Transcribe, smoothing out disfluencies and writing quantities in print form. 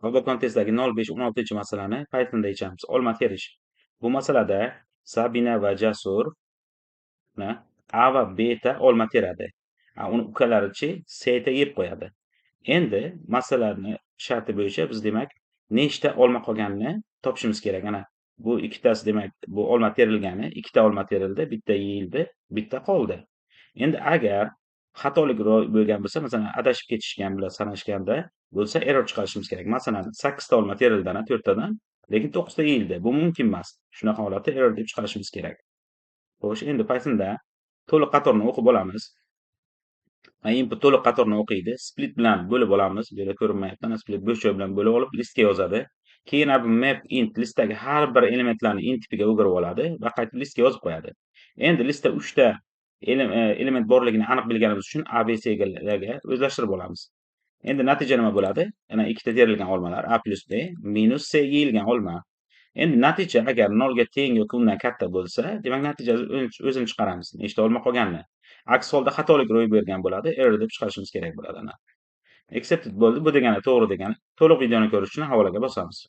Robocon testidagi 05-16-masalani Pythonda yechamiz. Olma terish. Bu masalada Sabina va Jasur A va B ta olma teradi. Uni ukalarichi C ta yeb qo'yadi. Endi masalani sharti bo'yicha biz, demak, nechta olma qolganini topishimiz kerak. Ana bu ikkitasi, demak, bu olma terilgani, ikkita olma terildi, bitta yeyildi, bitta qoldi. Endi agar xatolik bo'lgan bo'lsa, masalan, adashib ketishgan bular sanashganda bo'lsa, error chiqarishimiz kerak. Masalan, 8 ta olma terildi, ana 4 tadan, lekin 9 ta yeyildi. Bu mumkin emas. Shunaqa holatda error deb chiqarishimiz kerak. Xo'sh, endi Pythonda to'liq qatorni o'qib olamiz. Input to'liq qatorni o'qiydi. Split bilan bo'lib olamiz. Bu yerda ko'rinmayapti. Ana split bo'sh joy bilan bo'lib olib listga yozadi. Keyin bu map int listdagi har bir elementlarni int tipiga o'girib oladi va qaytib listga yozib qo'yadi. Endi listda 3 ta element borligini aniq bilganimiz uchun A, B, C ga o'zlashtirib olamiz. Endi natija nima bo'ladi? Ana ikkita terilgan olmalar A plus B minus C yeyilgan olma. Endi natija agar 0 ga teng yoki undan katta bo'lsa, demak, natijani o'zini chiqaramiz. Nechta olma qolganini. Aks holda xatolik ro'y bergan bo'ladi, error deb chiqarishimiz kerak bo'ladi ana. Accepted bo'ldi. Bu degani to'g'ri degani. To'liq videoni ko'rish uchun havolaga bosamiz.